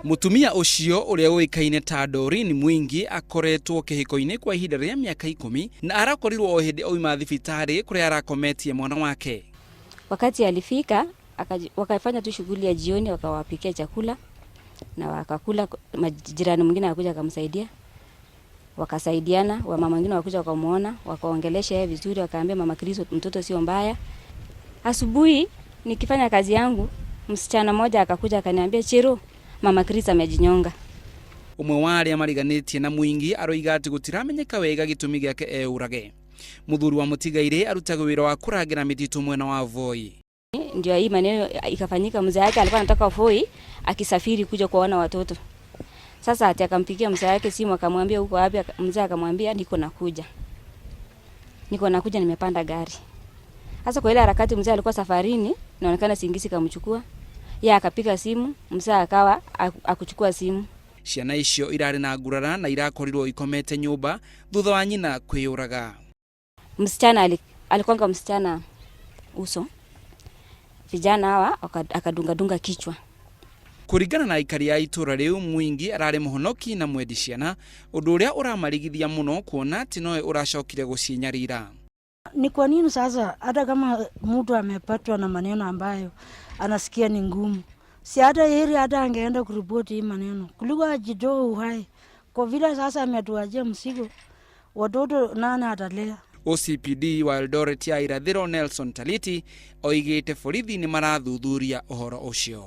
Mutumia ucio uria uikaine ta Doreen Mwingi akoretwo kihiko-ini kwa ihinda ria miaka 10 na arakorirwo o hindi oima thibitari kuria arakometie mwana wake. Wakati alifika wakafanya tu shughuli ya jioni, wakawapikia chakula na wakakula. Majirani mwingine akakuja akamsaidia, wakasaidiana. Wamama wengine wakuja wakamuona, wakaongelesha yeye vizuri, wakaambia mama Kristo, mtoto sio mbaya. Asubuhi nikifanya kazi yangu, msichana mmoja akakuja akaniambia, "Chero, mama Chris amejinyonga." Umwe wa aria mariganitie na Mwingi aroiga ati gutiramenyeka wega gitumi giake eurage. Muthuri wa mutigaire arutaga wira wa kurangira mititu mwena wa Voi. Ndio hii maneno ikafanyika. Mzee yake alikuwa anatoka Voi akisafiri kuja kuona watoto. Sasa ati akampigia mzee yake simu akamwambia, "Uko wapi?" Mzee akamwambia, "Niko nakuja. Niko nakuja, nimepanda gari." Sasa kwa ile harakati mzee alikuwa safarini, inaonekana singizi kamchukua. Yeye akapiga simu, mzee akawa akuchukua simu. Ciana icio irarĩ na ngurara na irakorirwo ikomete nyũmba thutha wa nyina kwĩyũraga. Msichana alikuwa msichana uso. Vijana hawa akadunga dunga kichwa. Kũringana na aikari a itũra rĩu, Mwingi ararĩ mũhonoki na mwendi ciana, ũndũ ũrĩa ũramarigithia mũno kuona atĩ nowe ũracokire gũcinyarira. Ni kwa nini sasa hata kama mtu amepatwa na maneno ambayo anasikia ni ngumu, si hata heri hata angeenda kuripoti hii maneno kuliko ajitoe uhai, kwa vile sasa ametuachia mzigo, watoto nani atalea? OCPD wa Eldoret ya irathĩro Nelson Taliti oigĩte borithi nĩ marathuthuria ũhoro ũcio.